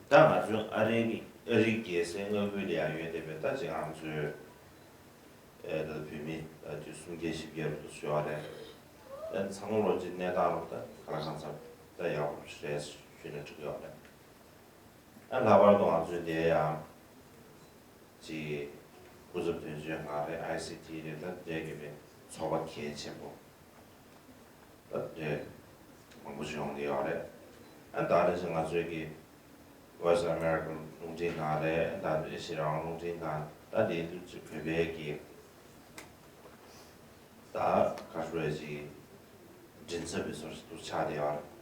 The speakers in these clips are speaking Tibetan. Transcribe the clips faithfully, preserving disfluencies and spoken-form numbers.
ད་ང་ཚོའི་ཨ་རིའི་ཨ་རིའི་རྒྱལ་སའི་མངའ་ཁུལ་ལ་ཡང་ཡོད་བསྡད་པའི་ད་ཅིག་ང་ཚོའི་ཨེ་ད་བོད་མི་ད་ཅིག་སུམ་བརྒྱ་བཞི་བརྒྱ་རུ་ཞུ་བ་རེད། ཨེ་ཚང་མ་ལོ་ཅིག་གནས་སྟངས་རུ་ད་ག་ལ་གང་འཚམ་ད་ཡག་པོ་རེད་ཞུས་ན་འགྲིག་ཡོད་རེད། ཨ་ལྷག་པར་དུ་ང་ཚོའི་འདིར་ཡང་ཅིག་སྐུ་ཚབ་དོན་གཅོད་ང་རེད། ཨའི་སི་ཊི་རེད། ད་འདྲ་གི་བའི་ཚོགས་པ་གལ་ཆེན་པོ་ད་འདྲ་མང་པོ་ཞིག་ཡོང་གི་ཡོད་རེད། ཨ་ད་ནི་ང་ཚོའི་གི་Voice of America རླུང་འཕྲིན་ཁང་རེད། ད་ཨེ་ཤེ་ཡ་རང་དབང་རླུང་འཕྲིན་ཁང་ད་འདི་འདུག་ཅིག་བོད་པའི་གི་ད་ག་རེ་ཞུ་དགོས་རེད། ཅིག་མགྲིན་ཚབ་པའི་བཟོ་འདྲ་ཞིག་ཏུ་ཆགས་བསྡད་ཡོད་རེད།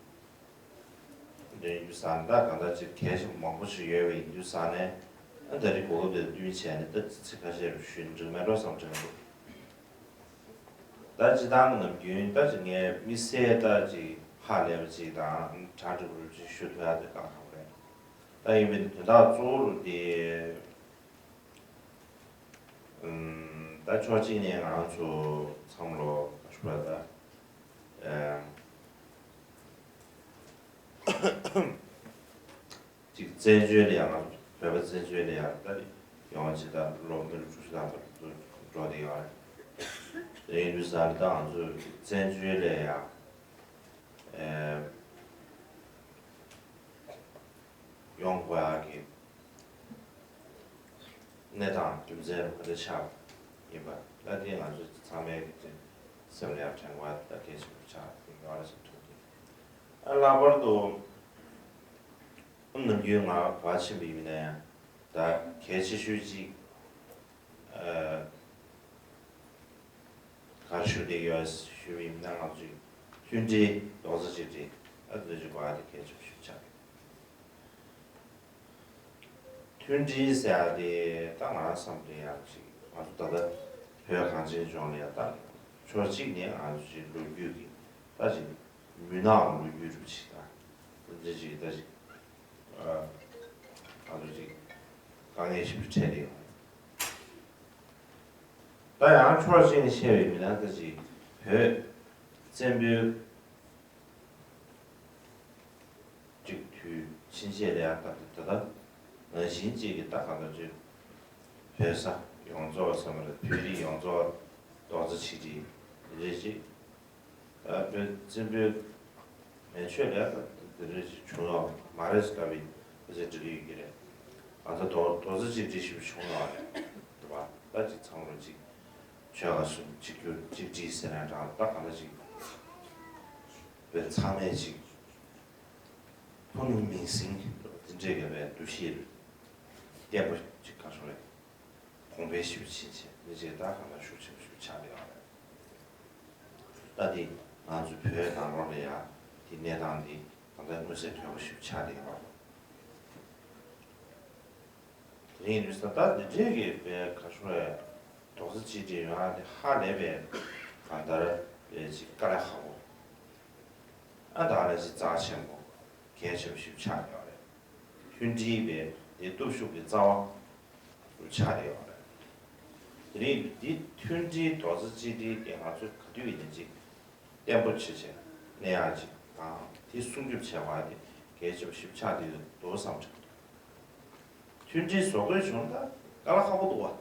འདི་ཡིན་དུས་ཙང་ད་གང་ལྟར་ཅིག་གལ་ཆེན་པོ་མང་པོ་ཞིག་ཡོད་པ་ཡིན་དུས་ཙང་ནས་ཨ་ད་རེས་གོ་སྐབས་དེ་བསྟུན་བྱས་ནས་ད་ཚིག་ཁ་ཤས་རུ་ཞུས་ན་འགྲིག་མེད་འགྲོ་བསམ་དྲན་འདུག་ད་སྤྱིར་བཏང་ནམ་རྒྱུན་ད་ཅིག་ངས་དམིགས་བསལ་ད་ཅིག་ཧ་ལས་པ་ཅིག་དང་གྲ་སྒྲིག་པོ་ཅིག་ཞུ་ཐུབ་ཡག་དེ་དཀའ་ཁག་པོ་རེད། ད་ཡིན་པའི་དོན་དག་གཙོ་བོ་རུ་དེ་ད་ཕྱོགས་གཅིག་ནས་ང་རང་ཚོ་ཚང་མ་ལོ་ག་ཞུ་བ་ད་ཨ། ཅིག་བཙན་བྱོལ་ལ་ཡང་བོད་པ་བཙན་བྱོལ་ལ་ཡང་ད་ཡོང་ཅིག་ད་ལོ་མི་ལོ་དྲུག་ཅུ་ལྷག་ཙམ་འགྲོ་བསྡད་ཡོད་རེད། དེ་ཡིན་དུས་ཙང་ད་ང་ཚོས་བཙན་བྱོལ་ལ་ཡང་ཨེ་ཡོང་དགོས་ཡག་གི་གནས་སྟངས་རྒྱུ་མཚན་ག་འདྲ་ཆགས་ཡིན་པ་ད་དེ་ང་ཚོ་ཚང་མའི་གི་སེམས་ལ་ཡང་དྲན་དགོས་ཡག་ད་གལ་ཆེན་པོ་ཆགས་ཡོད་རེད་བསམ་ཐུབ་ཀྱི། ཨ་ལྷག་པར་དུ། ཨ་ནམ་རྒྱུན་ང་ག་པར་ཕྱིན་པ་ཡིན་ན་ཡང་ད་གལ་ཆེ་ཤོས་ཅིག་ཨ་ག་རེ་ཞུ་བསྡད་ཡོད་ཞུས་པ་ཡིན་ན་ང་ཚོའི་མཐུན་སྒྲིལ་རྡོག་རྩ་གཅིག་སྒྲིལ་ཨ་འདི་ཚོ་གི་སྒོ་ནས་གལ་ཆེ་ཤོས་ཆགས་ཡོད། མཐུན་སྒྲིལ་ཟེར་ཡག་དེ་ད་ང་རང་བསམ་པ་ལ་ཡང་ཅིག་ང་ཚོ་ད་ལྟ་བོད་གངས་ཅན་ལྗོངས་ལ་ཡང་ད་ཕྱོགས་གཅིག་ནས་ང་ཚོ་ཅིག་ལོ་རྒྱུས་ཀྱི་ད་ཅིག་མུན་ནག་ལོ་རྒྱུས་རུ་ཅིག་ད་འདི་ཅིག་ད་ཅིག་ཨ་ང་ཚོ་ཅིག་དཀའ་ངལ་ཞིག་འཕྲད་དེ་ཡོང་། ད་ཡང་ཕྱོགས་གཅིག་ནས་བཤད་པའི་མི་ནང་ད་ཅིག་བོད་བཙན་པོའི་ཅིག་དུས་ཕྱིན་ཆད་ལ་ཡང་ད་ད་ད་ནང་བཞིན་ཅིག་གི་ད་གང་ལྟར་ཅིག་བོད་ས་ཡོངས་རྫོགས་ཚང་མ་ལ་བོད་རིགས་ཡོངས་རྫོགས་རྡོག་རྩ་ཆིག་སྒྲིལ་རེད་ཅིག་ད་བོད་བཙན་པོའི་མེ་མཆོད་ལས་ཀ་དེ་འདྲ་ཞིག་བྱུང་ཡོད་མ་རེད་ཟེར་ལབ་པའི་དཔེ་ཆ་འབྲི་གི་ཡོད་ཀྱི་རེད། ང་ཚོ་རྡོག་རྡོག་རྩ་གཅིག་སྒྲིལ་ཞིག་བྱུང་ཡོད་རེད་འདུག་བ། ད་ཅིག་ཚང་མ་ཅིག་ཆོལ་ཁ་གསུམ་གཅིག་གྱུར་གཅིག་སྒྲིལ་ཟེར་ནས་འདྲ་ད་ག་འདྲ་ཅིག་བོད་ཚང་མས་ཅིག་ཕུ་ནུ་མིང་སྲིང་དེ་འདྲས་ཀྱི་བའི་འདུ་ཤེས་བརྟན་པོ་ཅིག་ག་སོང་རེད། གོང་འཕེལ་ཞིག་ཕྱིན་ཆད་མི་རྗེས་ད་གང་ལྟར་ཤུགས་ཆེན་པོ་ཞིག་ཆགས་ཡོད་རེད། ད་འདི་ང་ཚོ་བོད་ནང་ལོགས་ལ་ཡང་འདི་གནས་སྟངས་འདི་གང་ལྟར་མངོན་གསལ་དོད་པོ་ཞིག་ཆགས་ཡོད་རེད། དེ་ཡིན་དུས་ད་འདི་འདྲས་ཀྱི་བའི་ག་ཤོ་རེད། རྡོག་རྩ་གཅིག་སྒྲིལ་ཡོང་ཡ་དེ་ཧ་ལས་པའི་གང་ལྟར་བའི་ཅིག་དཀའ་ལས་ཁག་པོ། ཨ་ད་ལས་ཅིག་རྩ་ཆེན་པོ་གལ་ཆེན་པོ་ཞིག་ཆགས་ཡོད་རེད། མཐུན་སྒྲིལ་བའི་དེ་སྟོབས་ཤུགས་ཀྱི་རྩ་བ་རུ་ཆགས་ཡོད་རེད། དེ་རིང་འདི་མཐུན་སྒྲིལ་རྡོག་རྩ་གཅིག་སྒྲིལ་དེ་ང་ཚོས་ག་དུས་ཡིན་ན་ཅིག་བརྟན་པོ་བྱེད་བྱེད་གནས་ཡག་ཅིག་དང་དེ་སྲུང་སྐྱོབ་བྱེད་པ་དེ་གལ་ཆེན་པོ་ཞིག་ཆགས་བསྡད་ཡོད་འདུག་བསམ་དྲན་འདུག་མཐུན་སྒྲིལ་བཟོ་དགོས་བྱུང་ན་ད་དཀའ་ལས་ཁག་པོ་འདུག་བ།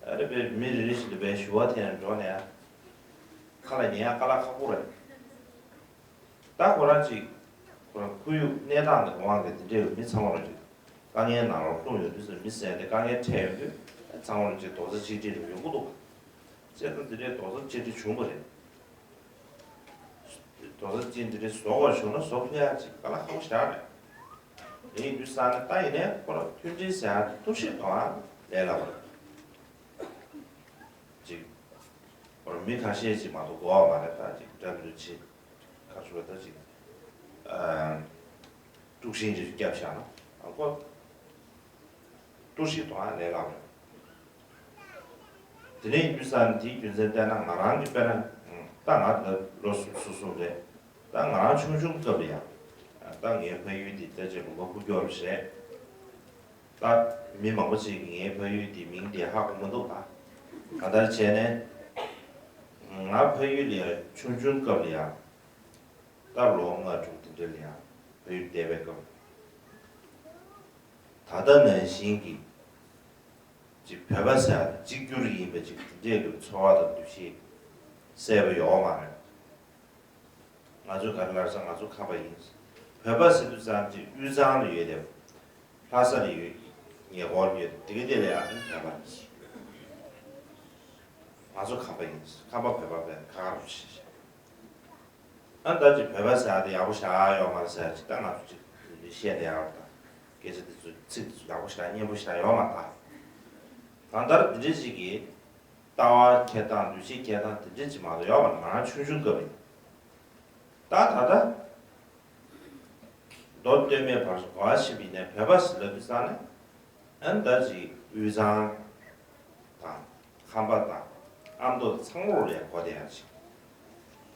ཨ་རེ་བའི་མི་རེ་རེ་བཞིན་དུ་བའི་ཞུ་བ་དེ་ཡང་འགྲོ་ནས་ཁ་ལ་ཉན་ཡ་དཀའ་ལས་ཁག་པོ་རེད། ད་ཁོ་རང་ཅིག་ཁོ་རང་ཁོར་ཡུག་གནས་སྟངས་དང་དབང་གིས་དེ་འདྲའི་མི་ཚང་མ་ལ་ཅིག་དཀའ་ངལ་ནང་ལ་ལྷུང་ཡོང་དུས་སུ་མི་བསད་དེ་དཀའ་ངལ་འཕྲད་ཡོང་དུས་ཚང་མ་ལ་ཅིག་རྡོག་རྩ་གཅིག་སྒྲིལ་ཡོང་གི་འདུག་བ། བྱས་ཙང་དེ་འདྲའི་རྡོག་རྩ་གཅིག་སྒྲིལ་བྱུང་བ་རེད། རྡོག་རྩ་གཅིག་འདི་འདྲའི་བཟོ་དགོས་བྱུང་ན་བཟོ་ཐུབ་ཡག་ཅིག་དཀའ་ལས་ཁག་པོ་ཞེ་དྲག་རེད། དེ་ཡིན་དུས་ཙང་ནས་ད་ཡིན་ནའི་ཁོ་རང་མཐུན་སྒྲིལ་ཟེར་ཡག་དེ་གཏོར་བཤིག་གཏོང་ཡག་ལས་སླ་པོ་རེད། ཅིག་ཁོ་རང་མི་ཁ་ཤས་ཅིག་མ་གཏོགས་དགོས་པ་མ་རེད། ད་ཅིག་འདྲ་མི་འདྲ་ཅིག་ཁ་ཤོར་ད་ཅིག་དཀྲུག་ཤིང་ཅིག་བརྒྱབ་བཞག་ན་ཨ་ཁོ་གཏོར་བཤིག་གཏོང་ཡག་ལས་སླ་པོ་རེད། དེ་ནས་ཡིན་དུས་ཙང་དེའི་རྒྱུ་མཚན་བལྟས་ན་ང་རང་གི་དཔེར་ན་ད་ང་ད་ལོ་སུམ་ཅུ་སོ་གསུམ་རེད། ད་ང་རང་ཆུང་ཆུང་སྐབས་ལ་ཡང་ད་ངའི་ཕ་ཡུལ་འདི་ད་ཅིག་ལུང་པ་ཕུ་རྒྱུ་རེད། ད་མི་མང་པོ་ཅིག་གིས་ངའི་ཕ་ཡུལ་འདི་མིང་འདི་ཧ་གོ་མི་འདུག་ད་གང་ལྟར་བྱས་ནས་ང་ཕ་ཡུལ་ལ་ཡང་ཆུང་ཆུང་སྐབས་ལ་ཡང་ད་ལོ་ལྔ་དྲུག་དེ་འདྲ་ལ་ཡང་ཕ་ཡུལ་བསྡད་པའི་སྐབས། ད་ལྟ་ནང་བཞིན་གྱི་ཅིག་བོད་པ་ཟེར་ཡ་གཅིག་གྱུར་ཡིན་པའི་ཅིག་དེ་འདྲས་ཀྱི་འཚོ་བ་དང་འདུ་ཤེས་གསལ་པོ་ཡོད་མ་རེད། ང་ཚོ་ག་རེ་ལབ་ས། ང་ཚོ་ཁམས་པ་ཡིན། བོད་པ་ཟེར་དུས་ཙམ་ཅིག་དབུས་གཙང་ལ་ཡོད་དེ། ལྷ་ས་ལ་ཡོད། ཉེ་འཁོར་ཡོད་དེ་ག་དེ་ལ་ཡང་བོད་པ་རེད། ང་ཚོ་ཁམས་པ་ཡིན། ཁམས་པ་བོད་པ་བས་ཁ་ཁ་རུ་བྱེད། ཨ་ད་ཅིག་བོད་པ་ཟེར་ཡ་དེ་ཡག་པོ་ཞེ་དྲག་ཡོད་མ་རེད་ཟེར་ཅིག་ད་ང་ཚོ་ཅིག་བཤད་བསྡད་ཡག་པ་དང་། སྐད་ཆ་དེ་ཚོ་ཚིག་དེ་ཚོ་ཡག་པོ་ཞེ་དྲག་སྙན་པོ་ཞེ་དྲག་ཡོད་མ་རེད་ད། གང་ལྟར་འདི་འདྲ་ཅིག་གིས་ལྟ་བ་འཁྱེར་སྟངས་འདུ་ཤེས་འཁྱེར་སྟངས་དེ་འདྲ་ཅིག་མ་གཏོགས་ཡོད་མ་རེད། ང་རང་ཆུང་ཆུང་སྐབས་ཡིན། ད་ད་ལྟ་མདོ་སྟོད་སྨད་བར་གསུམ་ག་པར་ཕྱིན་པ་ཡིན་ནའི་བོད་པ་ཟེར་ལབ་དུས་ཙང་ནས། ཨ་ནི་ད་ཅིག་དབུས་གཙང་དང་ཁམས་པ་དང་ཨ་མདོ་ཚང་མ་ལ་ཡང་གོ་བདེ་ཡག་ཅིག་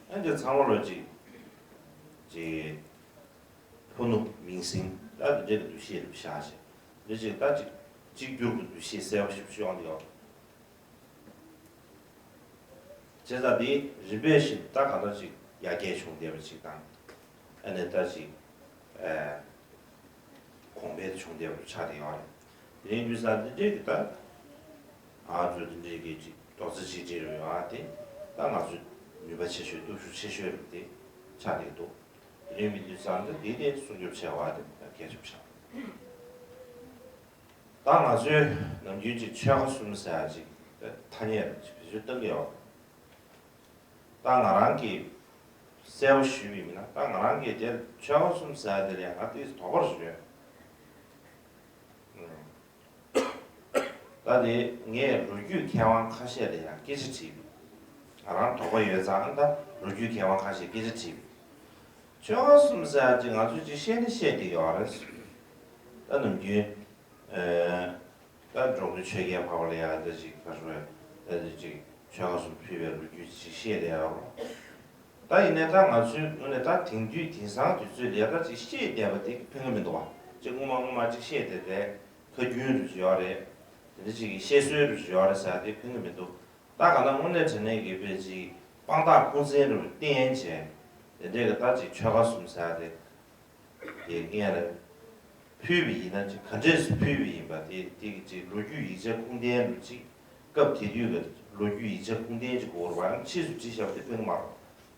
ཨ་ནི་ཚང་མ་ལ་ཅིག་ཅིག་ཕུ་ནུ་མིང་སྲིང་ད་དེ་འདྲ་གི་འདུ་ཤེས་རུ་བཞག་བྱས། འདི་ཅིག་ད་ཅིག་གཅིག་གྱུར་གྱི་འདུ་ཤེས་གསལ་པོ་ཞིག་ཤོང་གི་ཡོད། བྱས་ཙང་འདི་རིམ་པས་བཞིན་ད་གང་འདྲ་ཅིག་ཡར་རྒྱས་བྱུང་བསྡད་པ་ཅིག་དང་། ཨ་ནི་ད་ཅིག་ཨ་གོང་འཕེལ་བྱུང་བསྡད་པ་ཆགས་བསྡད་ཡོད་རེད། དེ་རིང་དུས་ཙང་འདི་འདྲའི་གི་ད་ང་ཚོ་འདི་འདྲའི་གི་ཅིག་རྡོག་རྩ་གཅིག་སྒྲིལ་རུ་ཡོང་བ་དེ་ད་ང་ཚོའི་ནུས་པ་ཆེ་ཤོས་སྟོབས་ཤུགས་ཆེ་ཤོས་རུ་དེ་ཆགས་བསྡད་འདུག་དེ་རིང་གི་དུས་ཙང་འདི་འདི་དེ་སྲུང་སྐྱོབ་བྱས་པ་དེ་གལ་ཆེན་པོ་ཆགས། ད་ང་ཚོའི་ནམ་རྒྱུན་ཅིག་ཆོལ་ཁ་གསུམ་ཟེར་ཡ་ཅིག་ཐ་སྙད་ཅིག་བེད་སྤྱོད་གཏོང་གི་ཡོད། ད་ང་རང་གིས་གསལ་པོ་ཞུས་པ་ཡིན་ན། ད་ང་རང་གིས་དེ་ཆོལ་ཁ་གསུམ་ཟེར་ཡ་དེ་ལ་ཡང་ང་ཏོག་ཙམ་དོགས་པ་རེ་ཡོད། ད་དེ་ངས་ལོ་རྒྱུས་མཁས་དབང་ཁ་ཤས་ལ་ཡང་སྐད་ཆ་དྲིས་པ་ཡིན། ང་རང་དོགས་པ་ཡོད་ཙང་ད་ལོ་རྒྱུས་མཁས་དབང་ཁ་ཤས་སྐད་ཆ་དྲིས་པ་ཡིན། ཆོལ་ཁ་གསུམ་ཟེར་ཡ་ཅིག་ང་ཚོས་ཅིག་བཤད་ནི་བཤད་བསྡད་ཡོད་རེད། ད་ནམ་རྒྱུན་ཨ་ད་འགྲོ་མགོན་ཆོས་རྒྱལ་འཕགས་པ་ལ་ཡང་ད་ཅིག་ག་རེ་ད་ཅིག་ཆོལ་ཁ་གསུམ་ཕུལ་བའི་ལོ་རྒྱུས་ཅིག་བཤད་བསྡད་ཡོད་རེད། ད་ཡིན་ནའི་ད་ང་ཚོའི་ངོས་ནས་ད་དེང་དུས་དེང་སང་དུས་ཚོད་ལ་ད་ཅིག་བཤད་བསྡད་པ་དེ་ཕན་གི་མི་འདུག་བ། ཅིག་སྔོན་མ་སྔོན་མ་ཅིག་བཤད་བསྡད་དེ་ཁ་རྒྱུན་རུ་ཅིག་ཡོད་རེད། དེ་འདྲ་ཅིག་གི་བཤད་སྲོལ་རུ་ཅིག་ཡོད་རེད་ཟེར་དེ་ཕན་གི་མི་འདུག་ད་གང་ལྟར་དངོས་གནས་དྲང་གནས་ཀྱི་དཔེ་ཅིག་དཔང་རྟགས་ཁུངས་བཙན་རུ་བསྟན་བྱས། དེ་འདྲའི་གི་ད་ཅིག་ཆོལ་ཁ་གསུམ་ཟེར་དེ་དེ་སྔོན་ལ་ཕུལ་བ་ཡིན་ན་ཅིག་ག་འདྲས་སུ་ཕུལ་བ་ཡིན་པ་དེ་དེ་གི་ཅིག་ལོ་རྒྱུས་ཡིག་ཆ་ཁུངས་ལྡན་རུ་ཅིག་སྐབས་དེ་དུས་ཀྱི་ལོ་རྒྱུས་ཡིག་ཆ་ཁུངས་ལྡན་ཅིག་དགོས་རེད་བ། ཕྱིས་སུ་བྲིས་བཞག་པ་དེ་ཕན་གི་མ་རེད།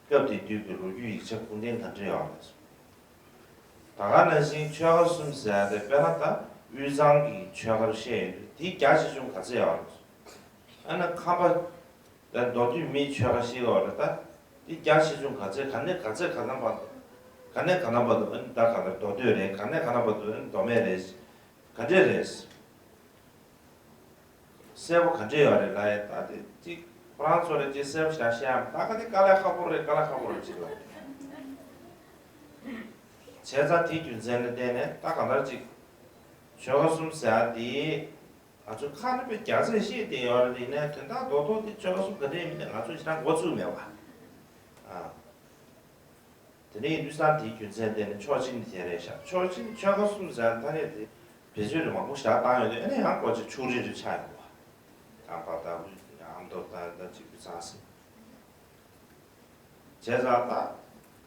སྐབས་དེ་དུས་ཀྱི་ལོ་རྒྱུས་ཡིག་ཆ་ཁུངས་ལྡན་ག་འདྲས་ཡོད་རེད། ད་ག་ནང་བཞིན་ཆོལ་ཁ་གསུམ་ཟེར་ཡ་དེ་དཔེར་ན་ད་དབུས་གཙང་གི་ཆོལ་ཁར་བཤད་ཡོད་དུས་དེའི་རྒྱ་ཆེ་ཆུང་ག་ཚད་ཡོད་རེད། ཨ་ན་ཁམས་པ་ད་མདོ་སྟོད་མིའི་ཆོལ་ཁ་བཤད་ཡོད་རེད། ད་དེ་རྒྱ་ཆེ་ཆུང་ག་ཚད་ག་ནས་ག་ཚད་ག་ཚད་བར་དུ། ག་ནས་ག་ན་བར་དུ་ཨ་ནི་ད་ག་ལ་མདོ་སྟོད་རེད། ག་ནས་ག་ན་བར་དུ་ཨ་ནི་མདོ་སྨད་རེད། ག་འདྲས་རེད། གསལ་པོ་ག་འདྲས་ཡོད་རེད་ལབ་ཡ་ད་དེ་ཅིག་ཁོ་རང་ཚོ་ལ་ཅིག་གསལ་པོ་ཞེ་དྲག་བཤད་ཡ་ད་ག་དེ་དཀའ་ལས་ཁག་པོ་རེད། དཀའ་ལས་ཁག་པོ་རེད་ཅིག་ལབ། བྱས་ཙང་དེའི་རྒྱུ་མཚན་ལ་བརྟེན་ནས་ད་གང་ལྟར་ཅིག་ཆོལ་ཁ་གསུམ་ཟེར་ཡ་དེ་ང་ཚོ་ཁ་ནས་དཔེ་རྒྱ་ཆེར་བཤད་བསྡད་ཡོད་རེད། ཡིན་ནའི་དོན་དག་རྡོག་རྡོག་དེ་ཆོལ་ཁ་གསུམ་ག་འདྲས་ཡིན་མིན་དེ་ང་ཚོ་ཞེ་དྲག་མགོ་ཚོད་མེད་པ། ཨ། དེ་ནས་ཡིན་དུས་ཙང་དེའི་རྒྱུ་མཚན་བརྟེན་ནས་ཕྱོགས་གཅིག་ནས་དེ་རེད་ཤག་ཕྱོགས་གཅིག་ནས་ཆོལ་ཁ་གསུམ་ཟེར་ཐ་སྙད་དེ་བེད་སྤྱོད་རེ་མང་པོ་ཞེ་དྲག་བཏང་ཡོད་དུས་ཨ་ནི་ཡང་ཀོ་ཅིག་ཕྱོགས་རིས་རེ་ཆགས་ཡོང་བ། ཨ་ཕ་ད་ཨ་མདོ་ད་ད་ཅིག་བུ་ཚང་ཟེར། བྱས་ཙང་ད་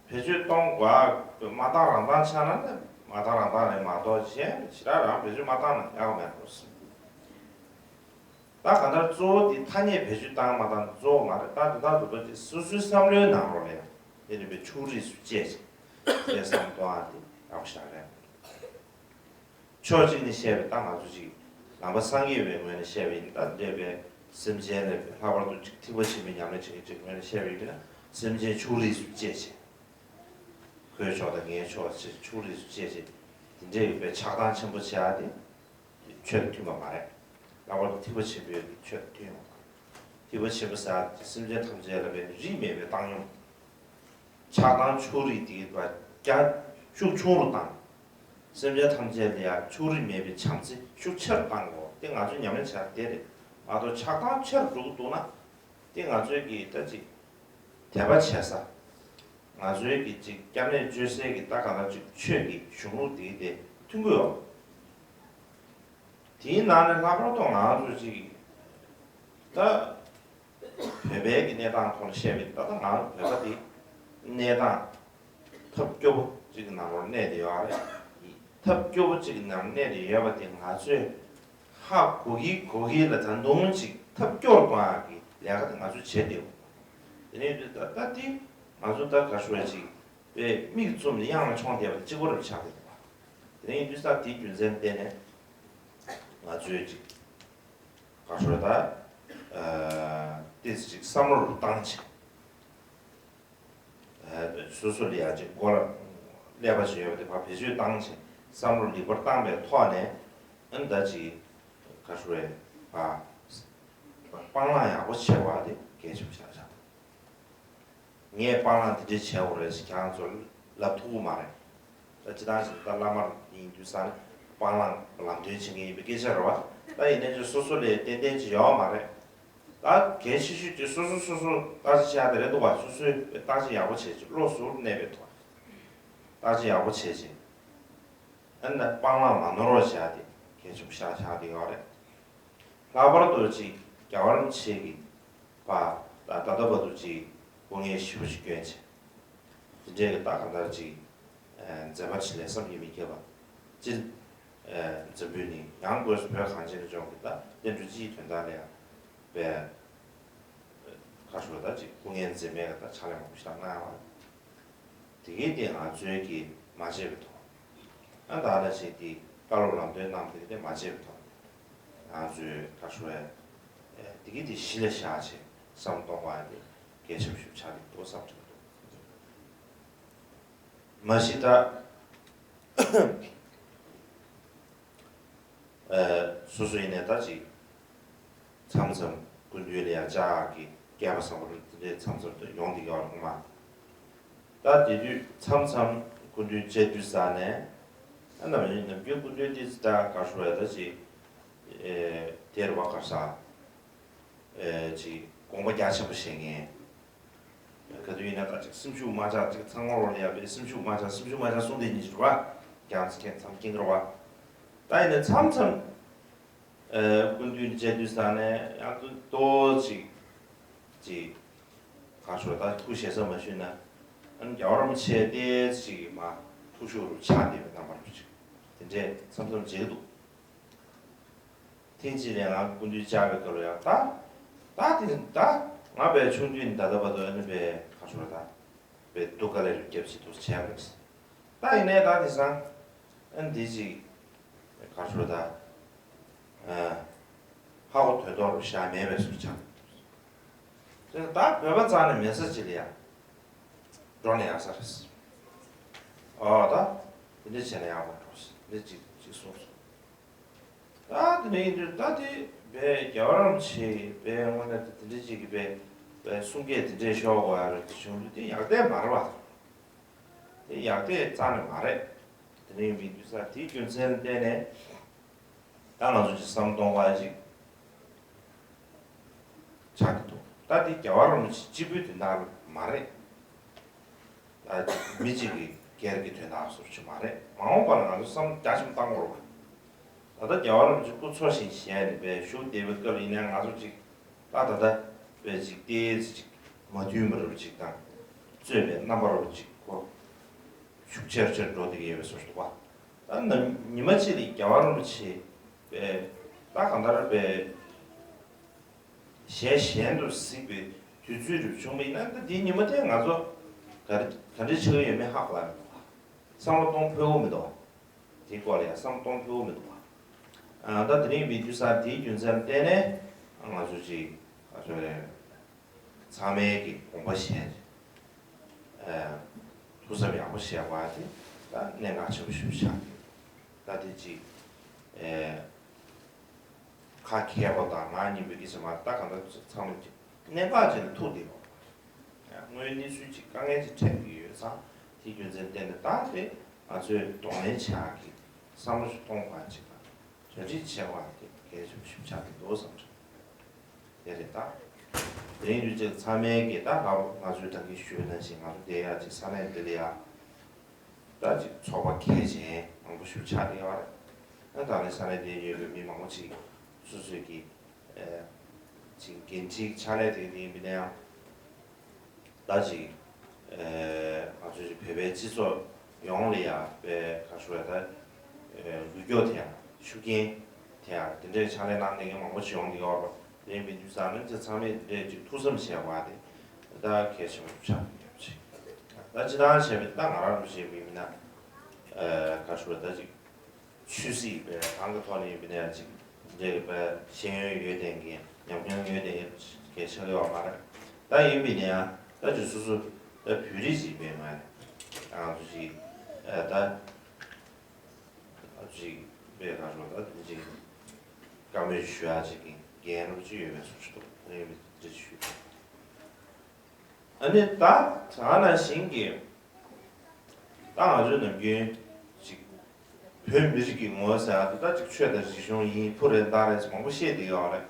བེད་སྤྱོད་གཏོང་དགོས་མ་བཏང་རང་བཏང་ཆགས་ན་ནི་མ་བཏང་རང་བཏང་རེད་མ་གཏོགས་གཞན་ཞེ་དྲག་རང་བེད་སྤྱོད་མ་བཏང་ན་ཡག་པོ་མེད་འགྲོ། ད་གང་ལྟར་གཙོ་བོ་དེ་ཐ་སྙད་བེད་སྤྱོད་བཏང་མ་བཏང་གཙོ་བོ་མ་རེད། ད་དེ་ལྟར་དུ་ད་ཅིག་སོ་སོའི་བསམ་བློའི་ནང་ལོགས་ལ་ཡང་དེ་རིགས་པའི་ཕྱོགས་རིས་སུ་བཅད་ཅིང་དེ་བསམ་གཏོང་ཨ་དེ་ཡག་པོ་ཞེ་དྲག་རེད། ཕྱོགས་གཅིག་ནས་བཤད་པའི་ད་ང་ཚོ་ཅིག་ནང་པ་སངས་རྒྱས་པའི་ངོས་ནས་བཤད་པ་ཡིན་ད་འདོད་པའི་སེམས་ཅན་ལ་ལྷག་པར་དུ་ཅིག་ཐེག་པ་ཆེན་པོའི་ཉམས་ལེན་བྱེད་མཁན་ཅིག་ངོས་ནས་བཤད་པ་ཡིན་ན་སེམས་ཅན་ཕྱོགས་རིས་སུ་བཅད་ཅིང་། ཁོའི་ཕྱོགས་དང་ངའི་ཕྱོགས་ཅེས་ཕྱོགས་རིས་སུ་བཅད་ཅིང་དེ་འདྲའི་ཡོད་པའི་ཆགས་སྡང་ཆེན་པོ་བྱེད་ཡ་དེ། ཆོས་དང་མཐུན་པ་མ་རེད། ལྷག་པར་དུ་ཐེག་པ་ཆེན་པོའི་ཆོས་དང་མཐུན་ཡོད་མ་རེད། ཐེག་པ་ཆེན་པོ་ཟེར་ཡ་དེ་སེམས་ཅན་ཐམས་ཅད་ལ་བའི་རིས་མེད་པའི་བཏང་སྙོམས། ཆགས་སྡང་ཕྱོགས་རིས་དེ་བ་རྒྱ་ཤུགས་ཆུང་རུ་བཏང་། སེམས་ཅན་ཐམས་ཅད་ལ་ཡང་ཕྱོགས་རིས་མེད་པའི་བྱམས་བརྩེ་ཤུགས་ཆེ་རུ་བཏང་དགོས། དེ་ང་ཚོས་ཉམས་ལེན་བྱ་དེ་རེད་མ་གཏོགས་ཆགས་སྡང་ཆེ་རུ་འགྲོ་གི་འདུག་ན། དེ་ང་ཚོའི་གི་ད་ཅིག་དད་པ་བྱེད་ས། ང་ཚོའི་གི་ཅིག་སྐྱབས་གནས་བཅོལ་སའི་གི་ད་གང་ལྟར་ཅིག་ཆོས་ཀྱི་གཞུང་ལུགས་དེ་དེ་མཐུན་གྱི་ཡོད། དེའི་ནང་ནས་ལྷག་པར་དུ་ང་ཚོ་ཅིག་ད་བོད་པའི་གི་གནས་སྟངས་ཐོག་ནས་བཤད་པའི་ད་ལྟ་ང་ཚོ་བོད་པ་དེ་གནས་སྟངས་ཐབས་སྐྱོ་པོ་ཅིག་གི་ནང་ལོགས་གནས་བསྡད་ཡོད་རེད། ཐབས་སྐྱོ་པོ་ཅིག་ནང་གནས་ཏེ་ཡོད་པ་དེ་ང་ཚོས་ཧ་གོ་གི་གོ་གི་ལ་ད་དུང་ཅིག་ཐབས་སྐྱོར་གཏོང་ཡག་གི་ལས་ཀ་དེ་ང་ཚོས་བྱེད་བསྡད་ཡོད། དེ་ནས་ད་ལྟ་དེ་ང་ཚོ་ད་ག་ཞུ་བ་ཅིག་པའི་མིག་བཙུམ་ནས་གཡང་ལ་མཆོང་བསྡད་པ་དེ་གཅིག་པོ་རབ་ཆགས་བསྡད་པ། དེ་ནས་ཡིན་དུས་ད་དེའི་རྒྱུ་མཚན་བརྟེན་ནས་ང་ཚོས་ཅིག་ག་ཞུ་བ་ད་ཏིས་ཅིག་བསམ་བློ་རུ་བཏང་བྱས། སོ་སོ་ལ་ཡ་ཅིག་མགོ་ལ་ཀླད་པ་ཅིག་ཡོད་པ་དེ་ཕར་བེད་སྤྱོད་བཏང་ཞིང་བསམ་བློ་ལེགས་པར་བཏང་པའི་ཐོག་ནས་ཨ་ནི་ད་ཅིག་ག་ཞུ་བས་ཨ་སྤང་བླང་ཡག་པོ་བྱེད་པ་དེ་གལ་ཆེན་པོ་ཆགས་ཆགས། ངས་སྤང་བླང་དེ་འདྲས་བྱེད་དགོས་རེད་ཟེར་ཁྱེད་རང་ཚོར་ལབ་ཐུབ་ཀྱི་མ་རེད། ད་སྤྱིར་བཏང་ཞིག་ད་བླ་མ་ཡིན་དུས་ས་ནས་སྤང་བླང་ལམ་སྟོན་བྱེད་མཁན་ཡིན་པའི་སྐད་ཆ་རེད་བ། ད་ཡིན་ནའི་ཅིག་སོ་སོ་ལ་ཏན་ཏན་ཅིག་ཡོད་མ་རེད། ད་གལ་ཆེ་ཤོས་དེ་སོ་སོ་སོ་སོ་བརྟག་དཔྱད་བྱ་དེ་རེད་འདུག་བ། སོ་སོས་བརྟག་དཔྱད་ཡག་པོ་བྱས་ཅིག་བློ་གཟུར་གནས་པའི་ཐོག་བརྟག་དཔྱད་ཡག་པོ་བྱས་ཅིག་ཨ་ནི་སྤང་བླང་མ་ནོར་བ་བྱ་དེ་གལ་ཆེན་པོ་ཤ་ཤ་དེ་ཡོད་རེད། ལྷག་པར་དུ་ཅིག་རྒྱལ་བ་རིན་པོ་ཆེ་གིས་པ་ད་ད་ལྟ་བར་དུ་ཅིག་སྐུ་ངལ་ཞེ་པོ་ཞིག་བསྐྱོན་བྱས། དེ་འདྲའི་གི་ད་གང་ལྟར་ཅིག་མཛད་པ་ཆེ་ལས་བསམ་གྱིས་མི་ཁྱབ་པ། སྤྱིར་འཛམ་བུ་གླིང་ཡང་སྒོས་སུ་བོད་གངས་ཅན་ལྗོངས་ཀྱི་ད་བསྟན་འགྲོ་སྤྱིའི་དོན་དག་ལ་ཡང་པའི་ཁ་ཧྲུལ་ད་ཅིག་སྐུ་ངལ་འཛེམས་མེད་ཀྱི་ད་ཕྱག་ལས་མང་པོ་ཞིག་གནང་ཡོད་རེད། དེ་གའི་སྟེང་ང་ཚོའི་གི་མ་བརྗེད་པའི་ཐོག་ཨ་ད་ལ་ཞིག་དེ་བཀའ་སློབ་ལམ་སྟོན་གནང་དེ་གའི་སྟེང་མ་བརྗེད་པའི་ཐོག་ང་ཚོའི་ཁ་ཧྲུལ་དེ་གའི་དེ་གཞི་ལ་བཞག་བྱས་བསམ་གཏོང་བ་དེ་གལ་ཆེན་པོ་ཞིག་ཆགས་ཀྱི་འདུག་བསམ་གྱི་འདུག་མ་གཞི་ད། སོ་སོ་ཡིན་ནའི་ད་ཅིག་མཚམས་མཚམས་སྐུ་མདུན་ལ་ཡང་བཅར་གི་སྐལ་བ་བཟང་པོ་རེད། དེ་འདྲའི་མཚམས་མཚམས་དུ་ཡོང་བསྡད་ཡོད་རེད་མ། ད་དེ་དུས་མཚམས་མཚམས་སྐུ་མདུན་བཅར་དུས་ས་ནས་ཨ་ནམ་ཡིན་ནམ་རྒྱུན་སྐུ་མདུན་དེ་ད་ག་ཞུ་བ་ད་ཅིག་དེ་རུ་བ་གར་ས་ཅིག་དགོངས་པ་རྒྱ་ཆེན་པོ་བཞེས་མཁན། ག་དུས་ཡིན་ན་ད་ཅིག་སེམས་ཤུགས་མ་ཆག་ཅིག་ཚང་མ་རོ་ལ་ཡ་བའི་སེམས་ཤུགས་མ་ཆག་སེམས་ཤུགས་མ་ཆག་གསུང་དེ་ཉིད་ཅིག་རེད་བ། རྒྱང་ཚིག་མཁན་མཚམས་སྐྱིང་རེད་བ། ད་ཡིན་ན་མཚམས་མཚམས་སྐུ་མདུན་མཇལ་དུས་ས་ནས་ཡང་དུ་ཏོ་ཅིག་ཅིག་ག་ཤོར་ད་ཐུགས་ཞེ་ས་མ་ཞུས་ན་ཨ་ནི་རྒྱལ་བ་རིན་པོ་ཆེ་ཏེ་ཅིག་མ་ཐུགས་ཤུགས་རུ་ཆག་བསྡད་པའི་རྣམ་པ་རུ་ཅིག་དེ་འདྲས་མཚམས་མཚམས་མཇལ་གི་འདུག་ཐེངས་གཅིག་ལ་ང་སྐུ་མདུན་བཅར་བའི་སྐབས་ལ་ཡང་ད། ད་དེ་ད་ང་པའི་ཆུང་དུས་ནས་ད་ལྟ་བར་དུ་ཨ་ནི་པའི་ཁ་ཤོར་ད། པའི་སྡུག་དཀའ་ལས་རུ་བརྒྱབ་ཅིག་ཏུ་བྱས་པ་རེད། ད་ཡིན་ནའི་ད་དེང་སང་ཨ་ནི་འདི་ཅིག་ཁ་ཤོར་ད། ཧ་གོ་དོན་ཐོག་རུ་བཞག་མེད་པའི་བཟོ་ཆགས། དེ་ད་བོད་པ་རྩ་ནས་མེད་ས་ཅིག་ལ་ཡང་འགྲོ་ནས་ཡག་ས་རེད། ཨོ་ད་དེ་འདྲ་བྱས་ན་ཡག་པོ་འགྲོ་ཟེར་འདི་ཅིག་ཅིག་གསུངས་སོང་། ད་དེ་འདྲ་ཡིན་དུས་ད་དེ་བས་རྒྱལ་བ་རིན་པོ་ཆེ་བས་དངོས་གནས་དེ་འདྲ་ཅིག་གི་བས་བས་གསུང་སྐད་དེ་འདྲས་ཤོར་དགོས་ཡ་རེད་དེ་བྱུང་དུས་དེ་ཡག་བལྟས་མ་རེད་བ། དེ་ཡག་བལྟས་རྩ་ནས་མ་རེད། དེ་འདྲ་ཡིན་པའི་དུས་ས་དེའི་རྒྱུ་མཚན་ལ་བརྟེན་ནས་ད་ང་ཚོ་ཅིག་བསམ་གཏོང་བ་ཅིག་ཆགས་ཀྱི་འདུག་ད་དེ་རྒྱལ་བ་རིན་པོ་ཆེ་གཅིག་པུའི་དོན་དག་མ་རེད། ད་མི་གཅིག་གི་སྒེར་གྱི་དོན་དག་སོགས་ཅིག་མ་རེད། མ་འོངས་པ་ལ་ང་ཚོ་བསམ་བློ་རྒྱ་ཆེན་པོ་བཏང་དགོས་རེད་བ། ད་ལྟ་རྒྱལ་བ་རིན་པོ་ཆེ་སྐུ་འཚོ་ཞིང་གཞེས་ནས་པའི་བཞུགས་བསྡད་པའི་སྐབས་ཡིན་ན་ང་ཚོ་ཅིག་ད་ད་ལྟ་པའི་ཅིག་ཏེ་ཅིག་མ་མཐུན་པ་རེད་པ་ཅིག་དང་རྩོད་པའི་རྣམ་པ་རེད་པ་ཅིག་གོ་ཤུགས་ཆེར་ཆེར་འགྲོ་བསྡད་ཀྱི་ཡོད་པའི་བཟོ་ཞིག་འདུག་བ། ད་ནམ་ཉི་མ་གཅིག་ལ་རྒྱལ་བ་རིན་པོ་ཆེ་པའི་ད་གང་ལྟར་པའི་གཞན་གཞན་དུ་གཟིགས་པའི་དུས་ཚོད་རུ་བྱུང་བ་ཡིན་ན་ད་འདིའི་ཉི་མ་དེ་ང་ཚོ་ག་རེ་ག་འདྲ་ཆགས་ཀྱི་ཡོད་མེད་ཧ་གོ་ཡ་མི་འདུག་བ། བསམ་བློ་གཏོང་ཕོད་པོ་མི་འདུག་བ། དེའི་སྐོར་ལ་ཡང་བསམ་བློ་གཏོང་ཕོད་པོ་མི་འདུག་བ། ཨ་ད་དེ་རིང་མི་འདུག་ས་དེའི་རྒྱུ་མཚན་ལ་བརྟེན་ནས་ང་ཚོ་ཅིག་ང་ཚོ་ཚང་མའི་གི་དགོངས་པ་བཞེས་ཨ་ཐུགས་བསམ་ཡག་པོ་བཞེས་པ་དེ་ད་གནད་འགག་ཆེན་པོ་ཞིག་ཆགས་ཀྱི་ད་དེ་ཅིག་ཨ། ཁ་མཁས་པོ་དང་ང་གཉིས་པོའི་སྐད་ཆ་མ་ད་གང་ལྟར་ཚང་མ་ཅིག་གནད་འགག་ཅིག་ལ་ཐུག་བསྡད་པ། དངོས་ཡོད་གནས་ཚུལ་ཅིག་དཀའ་ངལ་ཅིག་འཕྲད་ཀྱི་ཡོད་ཙང་དེའི་རྒྱུ་མཚན་བརྟེན་ནས་ད་དེ་ང་ཚོས་གདོང་ལེན་བྱ་ཡག་གི་བསམ་བློ་ཞིག་གཏོང་དགོས་ཡ་ཅིག་དང་གྲ་སྒྲིག་བྱེད་དགོས་ཡ་དེ་གལ་ཆེན་པོ་ཞིག་ཆགས་ཀྱི་འདུག་བསམ་བྱུང་། དེ་རེད་ད། དེ་རིང་དུས་ཚོད་ཚང་མའི་གི་ད་ང་ང་ཚོས་ད་གིན་ཞུས་པ་ནང་བཞིན་ང་ཚོ་བསྡད་ཡག་ཅིག་ས་གནས་འདི་ལ་ཡ། ད་ཅིག་ཚོགས་པ་གལ་ཆེན་མང་པོ་ཞིག་ཆགས་ཀྱི་ཡོད་རེད། ཨ་ད་ནི་ས་གནས་དེར་ཡོད་པའི་མི་མང་པོ་ཅིག་སོ་སོའི་གི་ཨ་ཅིག་འགན་འཁྲི་ཕྱག་ལས་དེ་ཡིན་པ་ཡིན་ན་ཡང་ད་ཅིག་ཨ་ང་ཚོའི་བོད་པའི་སྤྱི་ཚོགས་ཡོངས་ལ་ཡ་པའི་ཁ་ཤོ་ཡ་ད་ འགུལ་སྐྱོད་དེ་ཡང་ཤུགས་རྐྱེན་དེ་ཡང་དེ་འདྲའི་ཕྱག་ལས་གནང་མཁན་མང་པོ་ཞིག་ཡོང་གི་ཡོད་རེད་པ། དེ་ཡིན་པའི་དུས་ཙང་ནས་ཚང་མས་དེ་འདྲའི་ཅིག་ཐུགས་བསམ་བཞེས་པ་དེ་ད་གལ་ཆེན་པོ་ཆགས་ཡོད་ཅིག་ད་ཅི་ལྟར་བྱས་པའི་ད་ང་རང་འདྲ་བྱས་པའི་མི་སྣ་ག་ཞུ་བ་ད་ཅིག་ཆོས་སྲིད་པའི་གང་གི་ཐོག་ནས་ཡིན་པ་ནའི་ཅིག་འདི་འདྲའི་ཤེས་ཡོན་ཡོད་ལྡན་གྱི་ཉམས་མྱོང་ཡོད་ལྡན་གྱི་ཆགས་ཡོད་མ་རེད། ད་ཡིན་པའི་ནའི་ད་ཅིག་སོ་སོ་ད་བོད་རིགས་ཅིག་ཡིན་པའི་མ་རེད། ང་ཚོ་ཅིག་ད་ཅིག་པའི་ཁ་ཤོ་ད་དེ་ཅིག་བཀའ་མོལ་ཞུ་ཡག་ཅིག་གི་འགན་རུབ་ཅིག་ཡོད་པའི་བཟོ་ཞིག་འདུག་ཨ་ནི་དེ་ཞུ། ཨ་ནི་ད་ད་ནང་བཞིན་གྱི་ད་ང་ཚོའི་ནམ་རྒྱུན་ཅིག་བོད་མི་རིགས་ཀྱི་ངོ་བོ་ཟེར་ཡག་དེ་ད་ཅིག་ཆོས་དང་རིག་གཞུང་ཡིན། ཕུ་རེད་མདའ་རེད་ཟེར་མང་པོ་བཤད་བསྡད་ཡོད་རེད།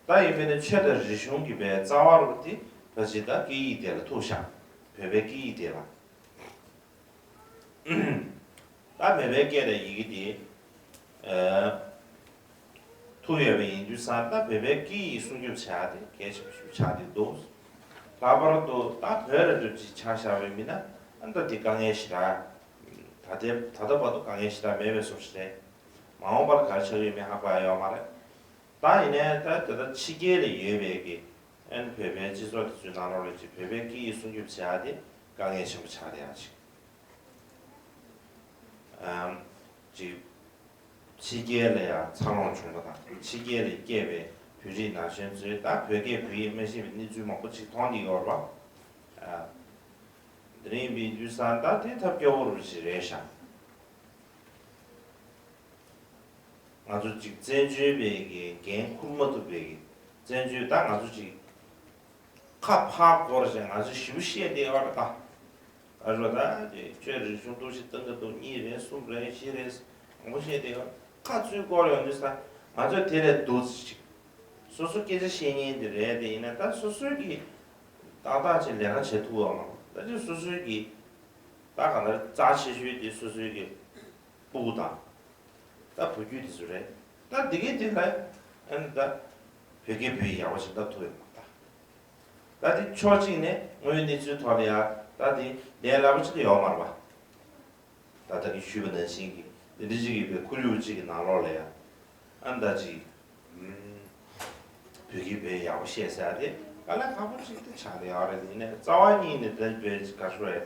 ད་ཡིན་པས་ན་ཆོས་དང་རིག་གཞུང་གི་པའི་རྩ་བ་རུ་དེ་ཕལ་ཆེར་ད་སྐད་ཡིག་དེ་ལ་ཐུག་ཤག་བོད་པའི་སྐད་ཡིག་དེ་ལ། ད་བོད་པའི་སྐད་དང་ཡི་གེ་དེ་ཨ་ཐུག་ཡོད་པ་ཡིན་དུས་ཙང་ད་བོད་པའི་སྐད་ཡིག་སྲུང་སྐྱོབ་བྱ་ཡག་དེ་གལ་ཆེན་པོ་ཞིག་ཆགས་བསྡད་འདུག་ལྷག་པར་དུ་ད་བོད་ར་འདྲ་ཅིག་ཆགས་བཞག་པའི་མི་སྣ་ཨ་ད་དེ་དཀའ་ངལ་ཞེ་དྲག་ད་ལྟའི་ད་ལྟ་བར་དུ་དཀའ་ངལ་ཞེ་དྲག་མེད་པའི་བཟོ་ཞིག་རེད། མ་འོངས་པར་ག་རེ་ཆགས་ཡོད་མེད་ཧ་གོ་ཡ་ཡོད་མ་རེད། ད་ཡིན་ནའི་ད་དེ་ལྟར་ཕྱི་རྒྱལ་ལ་ཡོད་པའི་གི་ཨ་ནི་བོད་པའི་སྤྱི་ཚོགས་དེ་ཚོའི་ནང་ལོགས་ལ་ཅིག་བོད་པའི་སྐད་ཡིག་སྲུང་སྐྱོབ་བྱ་ཡག་དེ་དཀའ་ངལ་ཆེན་པོ་ཆགས་བསྡད་ཡག་ཅིག་ཨམ་ཅིག་ཕྱི་རྒྱལ་ལ་ཡང་འཚར་ལོངས་བྱུང་བ་དང་ཕྱི་རྒྱལ་ལ་སྐྱེས་པའི་བོད་རིགས་ན་གཞོན་ཚོས་ད་བོད་སྐད་བོད་ཡིག་མ་ཤེས་པའི་གནས་ཚུལ་མང་པོ་ཅིག་མཐོང་བསྡད་ཡོད་རེད་པ། ཨ་དེ་རིང་བའི་དུས་སང་ད་དེ་ཐབས་སྐྱོ་བོ་རུ་ཞིག་རེད་ཤག་ང་ཚོ་ཅིག་བཙན་བྱོལ་བའི་གི་འགན་འཁུར་མ་ཐུབ་པའི་གི་བཙན་བྱོལ་ད་ང་ཚོ་ཅིག་ཁ་ཕར་བསྐོར་བྱས་ང་ཚོ་ཞིབ་བཤད་བསྡད་ཡོད་རེད་ད། ཨ་རོ་ད་ཁྱོད་རིག་གཞུང་གཏོར་བཤིག་བཏང་གི་འདུག་གཉིས་རེད་གསུམ་རེད་བཞི་རེད་མང་པོ་བཤད་བསྡད་ཡོད། ཁ་ཚུར་བསྐོར་ཡོང་དུས་ས་ང་ཚོ་དེ་ལས་སྡུག་ཅིག་སོ་སོ་སྐད་ཆ་བཤད་མཁན་དེ་རེད་དེ་ཡིན་ན་ད་སོ་སོའི་གི་ཏག་ཏག་ཅིག་ལས་ཀ་བྱེད་ཐུབ་བ་མ་གཏོགས་ད་ཅིག་སོ་སོའི་གི་ད་ག་ལ་རྩ་ཆེ་ཤོས་དེ་སོ་སོའི་གི་སྤུ་གུ་དང་། ད་བུ་རྒྱུད་དེ་ཚོ་རེད། ད་འདི་གའི་དེ་ལ་ཨ་ནི་ད་བོད་སྐད་བོད་ཡིག་ཡག་པོ་ཞིག་བཏབ་ཐུབ་ཡོད་མ་རེད་ད། ད་དེ་ཕྱོགས་གཅིག་ནས་དངོས་ཡོད་གནས་ཚུལ་ཐོག་ལ་ཡ་ད་དེ་ལས་སླ་པོ་ཅིག་ཡོད་མ་རེད་པ། ད་ད་གིན་ཞུས་པ་ནང་བཞིན་གྱི་འདི་འདྲ་ཅིག་གི་བའི་ཁོར་ཡུག་ཅིག་གི་ནང་ལོགས་ལ་ཡ་ཨ་ནི་ད་ཅིག་བོད་སྐད་བོད་ཡིག་ཡག་པོ་བཤད་ཟེར་ཡ་དེ་དཀའ་ལས་ཁག་པོ་ཅིག་ཏུ་ཆགས་ཡོད་རེད། ཡིན་ནའི་རྩ་བ་ཉིད་ནས་ད་བོད་ཅིག་ག་ཤོད་ཡ།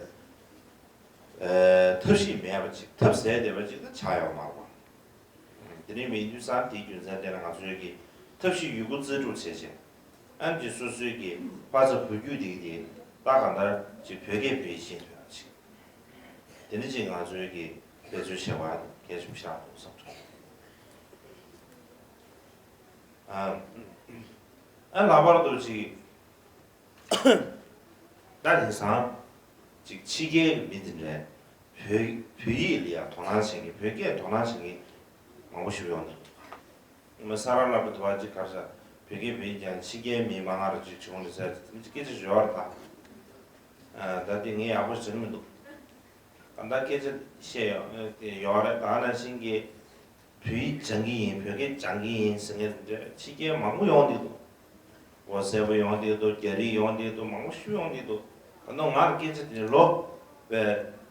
ཐབས་ཤེས་མེད་པ་ཅིག་ཐབས་ཟད་བསྡད་པ་ཅིག་ཏུ་ཆགས་ཡོད་མ་རེད་པ། དེ་ནས་མི་འདུས་སར་དེའི་རྒྱུ་མཚན་དེ་ལ་ང་ཚོའི་གི་ཐབས་ཤེས་ཡོད་རྒུ་རྩལ་སྤྲུགས་བྱས་བྱས། ཨ་ནི་སོ་སོའི་གི་ཕ་ཚ་བུ་རྒྱུད་དེ་གི་དེ་ད་གང་ལྟར་ཅིག་བོད་སྐད་བོད་ཡིག་ཤེས་ཐུབ་ཡག་ཅིག་དེ་ནི་ཅིག་ང་ཚོའི་གི་འབད་རྩོལ་བྱེད་པ་གལ་ཆེན་པོ་ཆགས་འདུག་བསམ་ཐུབ། ཨ་ཨ་ལྷག་པར་དུ་ཅིག་ད་དེང་སང་ཅིག་ཕྱི་རྒྱལ་གྱི་མི་དེ་འདྲས་བོད་བོད་ཡིག་ལ་ཡང་དོ་སྣང་བྱེད་མཁན་བོད་སྐད་དོ་སྣང་བྱེད་མཁན་མང་པོ་ཞིག་ཡོང་གི་འདུག་ང་ས་ར་ལབ་པའི་དུ་བ་ཅིག་གར་ས་བོད་སྐད་བོད་ཡིག་ཀྱང་ཕྱི་རྒྱལ་མི་མང་ང་རུ་ཅིག་བྱུང་རེད་ཟེར་མི་ཅིག་སྐད་ཆ་ཞུ་བ་རེད་ད། ད་དེ་ངས་ཡག་པོ་ཟེར་གི་མི་འདུག་ད་ལྟ་སྐད་ཆ་བཤད་ཡོང་ཡོད་རེད་ད་ནང་བཞིན་གྱི། བོད་ཡིག་སྦྱང་གི་ཡིན་བོད་སྐད་སྦྱང་གི་ཡིན་ཟེར་མཁན་དེ་འདྲ་ཕྱི་རྒྱལ་མང་པོ་ཡོང་གི་འདུག་འོ་གསལ་པོ་ཡོང་གི་འདུག་རྒྱ་རིགས་ཡོང་གི་འདུག་མང་པོ་ཞིག་ཡོང་གི་འདུག་ད་ནང་ང་ལ་སྐད་ཆ་དེ་འདྲ་ལོ་བས་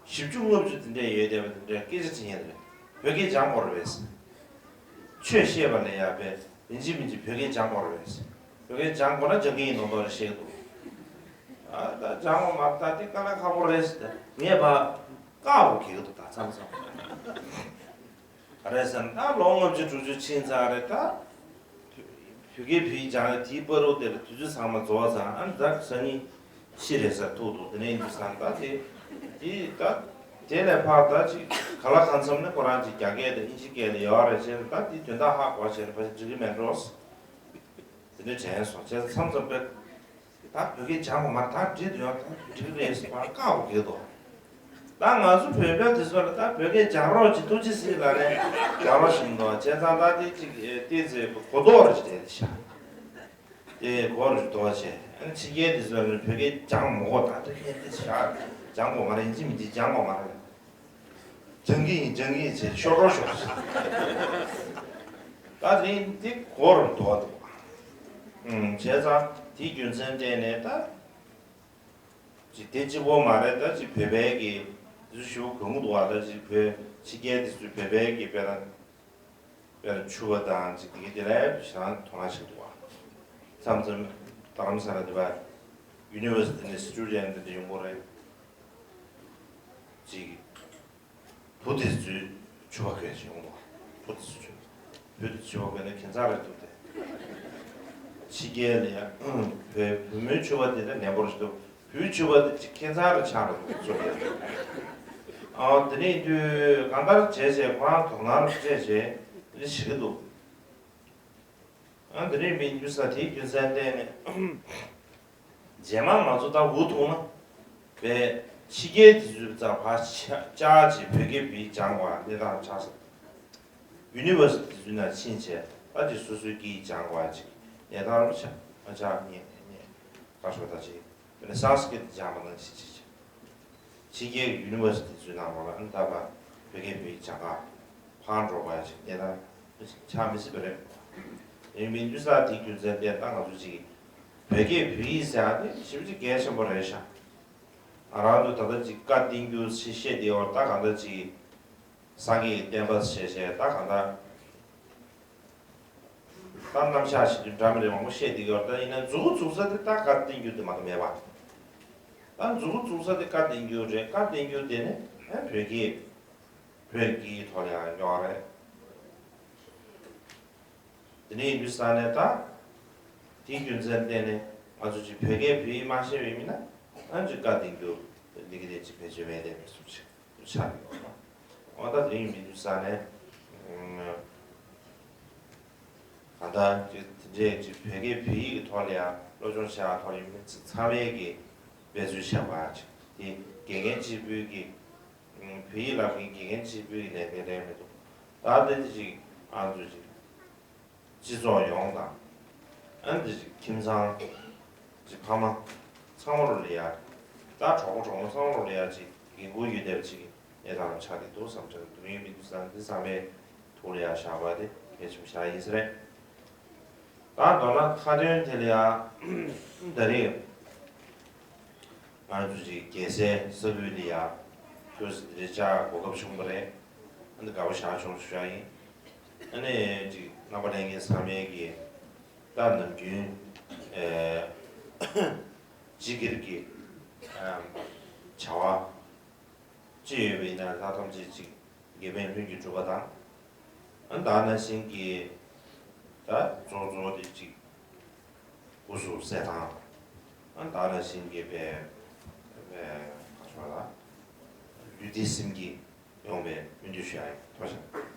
བཞི་བཅུ་ལྔ་བཅུ་དེ་འདྲ་ཡོད་བསྡད་པ་དེ་འདྲ་སྐད་ཆ་དྲིས་མཁན་དེ་འདྲ་བོད་སྐད་སྦྱང་དགོས་རེད་པས། ཆོས་བཤད་པ་ལ་ཡ་བས་ཡིན་གཅིག་མིན་གཅིག་བོད་སྐད་སྦྱང་དགོས་རེད་པས། བོད་སྐད་སྦྱང་དགོས་ན་སྦྱང་གི་ཡིན་མདོག་མདོག་རེ་བཤད་ཀྱི་འདུག་ཨ་ད་སྦྱང་དགོས་མ་རེད་ད་དེ་དཀའ་ལས་ཁག་པོ་རེད་ཟེར་ངས་ཕར་བཀག་འོ་གི་འདུག་ད་མཚམས་མཚམས། ག་རེ་ཟེར་ན་ད་ལོ་ལྔ་བཅུ་དྲུག་ཅུ་ཕྱིན་ཚར་རེད་ད། བོད་སྐད་བོད་ཡིག་སྦྱངས་རེད་དེའི་བར་དུ་དེ་ལ་དུས་ཚོད་ཚང་མ་རྫོགས་ཚར་ཨ་ནི་ད་སང་ཉིན་ཤི་རེད་ཟེར་ཐུག་འདུག་དེ་ནས་ཡིན་དུས་སང་ད་དེ་དེ་ད་དེ་ལས་ཕར་ད་ཅིག་ག་ལ་གང་འཚམ་ནས་ཁོ་རང་ཅིག་རྒྱ་སྐད་དང་དབྱིན་ཇི་སྐད་ལ་ཡོད་རེད་བྱས་ད་དེ་དོན་དག་ཧ་གོ་བྱས་ནས་ཕར་འགྲིག་གི་མེད་འགྲོ། དེ་འདྲ་དྲན་སོང་བྱས་མཚམས་མཚམས་པས། ད་བོད་སྐད་སྦྱང་དགོས་མ་རེད་ད་འགྲིག་འདུག་ཡང་ད་འགྲིག་རེད་ཟེར་བ་བཀག་འོ་གི་འདུག་ད་ང་ཚོ་བོད་པ་དེ་ཚོ་ལ་ད་བོད་སྐད་སྦྱང་རོགས་གྱིས་ཐུགས་རྗེ་གཟིགས་ལ་རེད་སྦྱང་རོགས་ཞུ་འདུག་བྱས་ཙང་ད་དེ་ཅིག་ཏོག་ཙམ་གོ་རྟོགས་རེ་ཞིག་བསྡད་དེ་ཤག་དེ་གོ་རེ་རྟོགས་བྱས་ཨ་ནི་ཕྱི་རྒྱལ་དེ་ཚོ་ལ་བོད་སྐད་སྦྱང་མི་དགོས་ད་དེ་སྐད་དེ་ཤག་སྦྱང་དགོས་མ་རེད་ཡིན་གཅིག་མིན་གཅིག་སྦྱང་དགོས་མ་རེད། སྦྱང་གི་ཡིན་སྦྱང་གི་ཡིན་ཟེར་ཤོར་རོ་ཤོར་ཟེར། ད་དེ་རིང་འདི་གོ་རུ་འདུག་འདུག་བྱས་ཙང་དེའི་རྒྱུ་མཚན་བརྟེན་ནས་ད་ཅིག་དེ་གཅིག་པོ་མ་རེད་ད་ཅིག་བོད་པའི་གི་ དེ་ཚོ་ཞེ་པོ་གོ་གི་འདུག་བ། ད་ཅིག་བོད་ཕྱི་རྒྱལ་དེ་ཚོས་བོད་པའི་གི་དཔེར་ན་དཔེར་ན་ཕྱུ་པ་དང་ཅིག་དེ་གི་དེ་ལ་ཞེ་དྲག་དོ་སྣང་བྱེད་འདུག་བ། མཚམས་མཚམས་རྡ་རམ་ས་ལ་དེ་བ་ཡུ་ནི་ཝར་སི་ཊི་ནས་སི་ཊུ་ཌེན་ཊི་དེ་འདྲ་ཡོང་གི་རེད། ཅིག་བུ་དེ་ཚོས་ཕྱུ་པ་གོན་བྱས་ཡོང་འདུག་བུ་དེ་ཚོས་ཕྱུ་བུ་དེ་ཕྱུ་པ་གོན་ན་ཁྱད་མཚར་རེད་འདུག་སྟེ། ཕྱི་རྒྱལ་ལ་ཡང་བོད་བུ་མོའི་ཕྱུ་པ་དེ་འདྲ་ནན་པོ་རེད་འདུག་བུའི་ཕྱུ་པ་དེ་ཅིག་ཁྱད་མཚར་རེ་ཆགས་འགྲོ་འདུག་ཚོ་ཡ། ཨ་དེ་ནས་དུས་གང་ལྟར་བྱས་བྱས་ཁོ་རང་དོ་སྣང་སྤྲད་བྱས་དེ་འདྲ་བྱེད་ཀྱི་འདུག་ཨ་དེ་འདྲ་མིན་དུས་ས་དེའི་རྒྱུ་མཚན་བརྟེན་ནས། རྗེས་མ་ང་ཚོ་ད་འུ་ཐུག་ན་བས་ཕྱི་རྒྱལ་དེ་ཚོའི་རྩ་བ་ཆ་ཅག་ཅིག་བོད་སྐད་བོད་ཡིག་སྦྱང་བ་གནས་སྟངས་ཆགས་སོང་། ཡུ་ནི་ཝར་སི་ཊི་དེ་ཚོའི་ནང་ཕྱིན་བྱས་ད་ཅིག་སོ་སོའི་སྐད་ཡིག་སྦྱང་བ་ཅིག་གནས་སྟངས་རུ་ཆགས་ཨ་ཆགས་ངེས་ངེས་ངེས་ཁ་ཤོ་ད་ཅིག་དེ་ནས་སང་སི་ཀྲིཏ་སྦྱང་བ་ནང་བཞིན་ཅིག་ཅིག་ཕྱི་རྒྱལ་གྱི་ཡུ་ནི་ཝར་སི་ཊི་དེ་ཚོའི་ནང་ལོགས་ལ་ཨ་ནི་ད་བར་བོད་སྐད་བོད་ཡིག་སྦྱང་ག་ཕར་འགྲོ་བ་ཞིག་གནས་སྟངས་ཆགས་མི་སྲིད་པ་རེད། ཡིན་མིན་དུས་ས་དེ་རྒྱུ་མཚན་བརྟེན་ད་ང་ཚོ་ཅིག་བོད་སྐད་བོད་ཡིག་ཟེར་ཡ་དེ་ཞེ་པོ་ཅིག་གལ་ཆེན་པོ་རེད་ཤག་ང་རང་ཚོ་ད་ལྟ་ཅིག་བཀའ་བསྟན་འགྱུར་ཞིག་བཤད་བསྡད་ཡོད་ད་གང་ལྟར་ཅིག་སངས་རྒྱས་ཀྱི་བསྟན་པ་ཞེས་བཤད་ད་གང་ལྟར། ད་རྣམ་གཞག་བྱེད་དུས་འདྲ་མི་འདྲ་མང་པོ་བཤད་བསྡད་ཀྱི་ཡོད་རེད། ད་ཡིན་ན་མཛུབ་གུ་བཙུགས་ས་དེ་ད་བཀའ་བསྟན་འགྱུར་དེ་མ་གཏོགས་མེད་པ། ད་མཛུབ་གུ་བཙུགས་ས་དེ་བཀའ་བསྟན་འགྱུར་རེད། བཀའ་བསྟན་འགྱུར་དེ་ནི་ཨ་བོད་སྐད་བོད་སྐད་ཐོག་ལ་ཡང་ཡོད་རེད། དེ་ནས་ཡིན་དུས་ས་ནས་ད་དེའི་རྒྱུ་མཚན་བརྟེན་ནས་ང་ཚོ་ཅིག་བོད་སྐད་བོད་ཡིག་མ་ཤེས་པའི་མི་ན་ཨ་ཅིག་བཀའ་བསྟན་འགྱུར་འདི་གི་དེ་ཅིག་བེད་སྤྱོད་མེད་དེ་མི་སུ་ཆགས་ཆགས་ཡོད་རེད། འོ་ད་དེ་ཡིན་མི་དུས་ས་ནས། ད་ལྟ་ཅིག་དེ་འདྲས་ཅིག་བོད་སྐད་བོད་ཡིག་གི་ཐོག་ལ་ཡང་སློབ་སྦྱོང་བྱེད་ཡག་ཐོག་ཡིན་མིན་ཚང་མས་ཀྱི་འབད་བརྩོན་བྱས་པ་ཅིག་དེ་དགེ་རྒན་གཅིག་པུའི་གི་བོད་ཡིག་སློབ་མཁན་དགེ་རྒན་གཅིག་པུའི་གི་ལས་འགན་རེད་མི་འདུག་ད་ལྟ་ཅིག་ཨང་ཚོ་ཅིག་སྤྱི་ཚོགས་ཡོངས་དང་ཨ་འདི་ཅིག་ཁྱིམ་ཚང་ཅིག་ཕ་མ་ཚང་མ་ལོ་ལ་ཡ་ད་གྲོགས་པོ་གྲོགས་མོ་ཚང་མ་ལོ་ལ་ཡ་ཅིག་འགན་ཁུར་ཡོད་བསྡད་པ་ཅིག་གནས་སྟངས་ཆགས་ཀྱི་འདུག་བསམ་ཚོད་འདུག་ཡིན་མི་འདུག་བསམ་འདི་ཚང་མས་ཐུགས་ལ་ཡ་བཞག་པ་དེ་གལ་ཆེན་པོ་ཞིག་ཡིན་ས་རེད། ད་མདོར་ན་ཁ་ཏོན་དེ་ལ་ཡ་ད་རེས་ང་ཚོ་ཅིག་རྒྱལ་སའི་ས་ཁུལ་ལ་ཡ་ཁྱོད་ཚོ་འདི་འདྲའི་བཅར་གོ་སྐབས་བྱུང་བ་རེད། ཨ་ནི་དགའ་པོ་ཞེ་དྲག་བྱུང་ཞུ་ཡ་ཡིན། ཨ་ནི་ཅིག་རྣམ་པ་ལྷན་རྒྱས་ཚང་མས་ཀྱི་ད་ནམ་རྒྱུན་ཨེ་སྤྱི་སྒེར་གྱི་ཨམ་བྱ་བ་ཅི་ཡོད་པ་ཡིན་ན་ལྷག་ཐམས་ཅད་ཅིག་དགེ་ཕན་ལྷུན་གྱིས་གྲུབ་པ་དང་། ཨ་ད་ནང་བཞིན་གྱི་ད་གཙོ་གཙོ་དེ་ཅིག་སྐུ་གཟུགས་གསལ་ཐང་། ཨ་ད་ནང་བཞིན་གྱི་པའི་པའི་ག་ཤོག་ལ་ལུས་བདེ་སེམས་སྐྱིད་ཡོང་བའི་སྨོན་འདུན་ཞུ་ཡ་ཡིན། ཐུགས་རྗེ་ཆེ།